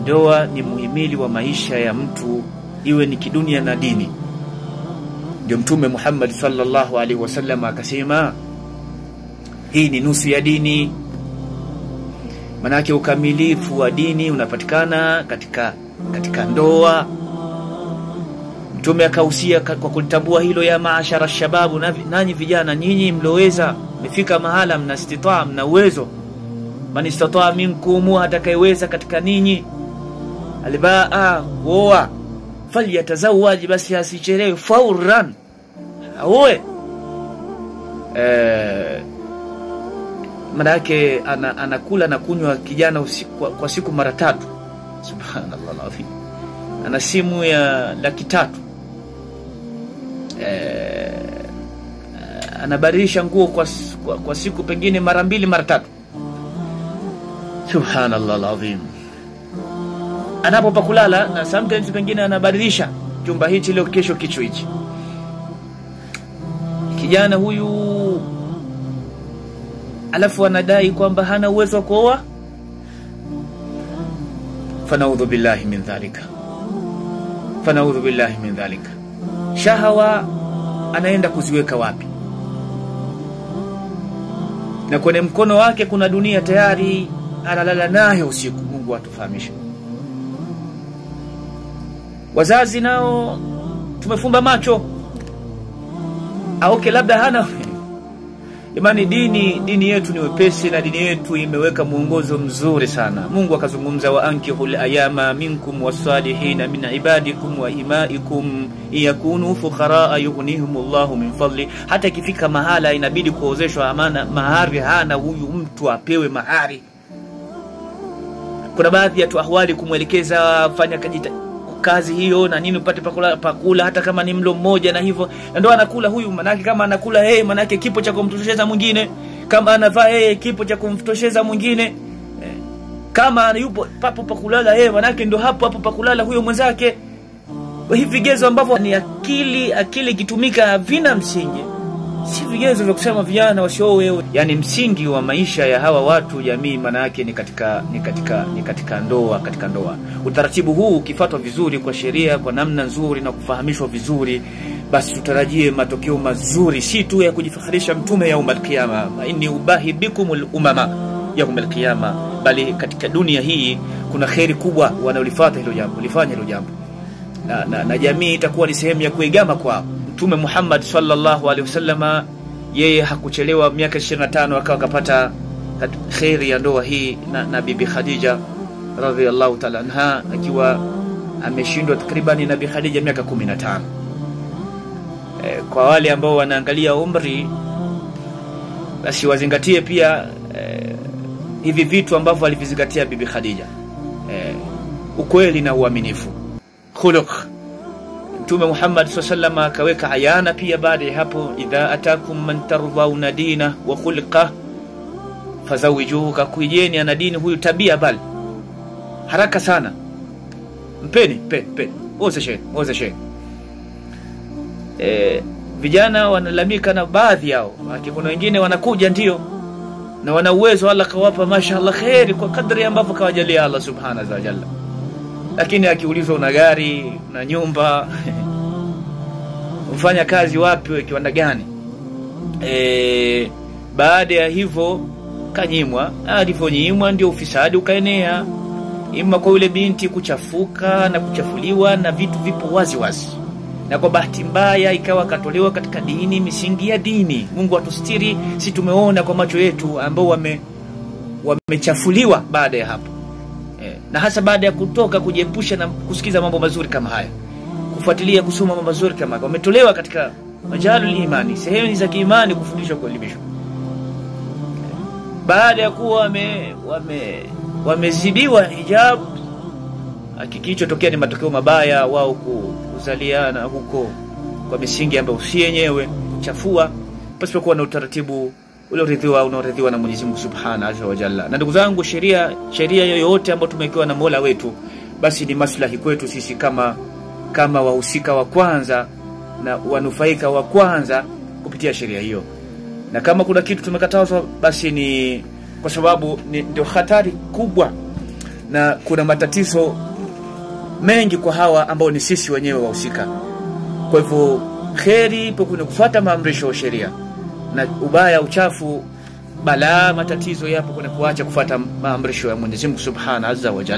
Ndoa ni muhimili wa maisha ya mtu, iwe ni kidunia na dini. Ndio Mtume Muhammad sallallahu alaihi wasallam akasema hii ni nusu ya dini. Manake ukamilifu wa dini unapatikana katika ndoa. Mtume akahusia kwa kulitambua hilo, ya maashara shababu, nanyi vijana, nyinyi mloweza, mmefika mahala mna istitaa, mna uwezo. Man istataa minkum, atakayeweza katika ninyi, albaa, kuoa, falyatazawaj, basi asichelewe, fauran aoe. Manake anakula na kunywa kijana usiku, kwa siku mara 3. Subhanallah alazim. Ana simu ya 300,000. Anabadilisha nguo kwa siku pengine mara 2 mara 3. Subhanallah alazim. Anapo pakulala, na sometimes pengine anabadilisha chumba hichi leo, kesho kicho hichi. Kijana huyu alafu anadai kwamba hana uwezo wa kuoa. Fanaudhu billahi min dhalika, fanaudhu billahi min dhalika. Shahawa anaenda kuziweka wapi? Na kwenye mkono wake kuna dunia tayari analala nayo usiku. Mungu atufahamishe. Wazazi nao tumefumba macho. Okay, labda hana. Jamani, dini yetu ni wepesi, na dini yetu imeweka mwongozo mzuri sana. Mungu akazungumza, wa ankihul ayama minkum wasalihina min ibadikum wa imaikum yakunu fuqaraa yughnihimullahu min fadli. Hata ikifika mahala inabidi kuozeshwa, amana mahari hana huyu mtu, apewe mahari. Kuna baadhi ya ahwali kumwelekeza fanya kazi hiyo na nini upate pakula, hata kama ni mlo mmoja na hivyo, na ndio anakula huyu. Manake kama anakula yeye, manake kipo cha kumtosheza mwingine. Kama anavaa yeye, kipo cha kumtosheza mwingine. Kama yupo papo pakulala yeye, manake ndio hapo hapo pakulala huyo mwenzake. Hivi vigezo ambavyo ni akili ikitumika havina msingi. Si vigezo vya kusema vijana wasioe. Yani msingi wa maisha ya hawa watu, jamii, maana yake ni katika ndoa, katika ndoa. Utaratibu huu ukifuatwa vizuri kwa sheria, kwa namna nzuri na kufahamishwa vizuri, basi tutarajie matokeo mazuri, si tu ya kujifakharisha Mtume yaumul qiyama, inni ubahi bikumul umama yaumul qiyama, bali katika dunia hii kuna kheri kubwa wanaolifuata hilo jambo, lifanya hilo jambo. Na jamii itakuwa ni sehemu ya kuigama kwa Mtume Muhammad sallallahu alaihi wasallama. Yeye hakuchelewa miaka 25 akawa akapata khairi ya ndoa hii na Bibi Khadija radhiyallahu ta'ala anha, akiwa ameshindwa takriban na Bibi Khadija miaka 15. Kwa wale ambao wanaangalia umri, basi wazingatie pia hivi vitu ambavyo alivizingatia Bibi Khadija. Ukweli na uaminifu, khuluq. Mtume Muhammad sallallahu alaihi wasallam akaweka ayana pia baada ya hapo, idha atakum man tardhauna dina wa khulqa fazawijuhu, kakuijeni ana dini huyu, tabia bali haraka sana mpeni, mpeni, ozeshe. Vijana wanalalamika na baadhi yao, kuna wengine wanakuja ndio na wana uwezo, Allah kawapa mashaallah khairi kwa kadri ambavyo kawajalia Allah subhanahu wa ta'ala, lakini akiulizwa una gari, una nyumba, ufanya kazi wapi, kiwanda gani, baada ya hivyo kanyimwa. Alivyonyimwa ndio ufisadi ukaenea, ima kwa yule binti kuchafuka na kuchafuliwa na vitu vipo wazi wazi, na kwa bahati mbaya ikawa katolewa katika dini, misingi ya dini. Mungu atustiri, si tumeona kwa macho yetu ambao wamechafuliwa baada ya hapo. Na hasa baada ya kutoka kujiepusha na kusikiza mambo mazuri kama haya, kufuatilia kusoma mambo mazuri kama haya, wametolewa katika majalul imani, sehemu za kiimani, kufundishwa, kuelimishwa. Baada ya kuwa wamezibiwa hijab, kilichotokea ni matokeo mabaya, wao kuzaliana huko kwa misingi ambayo si yenyewe, chafua, pasipokuwa na utaratibu ulioridhiwa, unaoridhiwa na Mwenyezi Mungu Subhanahu wa Ta'ala. Na ndugu zangu, sheria yoyote ambayo tumewekewa na Mola wetu, basi ni maslahi kwetu sisi kama wahusika wa kwanza na wanufaika wa kwanza kupitia sheria hiyo. Na kama kuna kitu tumekatazwa, basi ni kwa sababu ndio hatari kubwa na kuna matatizo mengi kwa hawa ambao ni sisi wenyewe wahusika. Kwa hivyo kheri ipo kwenye kufuata maamrisho ya sheria, na ubaya, uchafu, balaa, matatizo yapo kwenye kuacha kufuata maamrisho ya Mwenyezi Mungu Subhanahu Azza wa Jalla.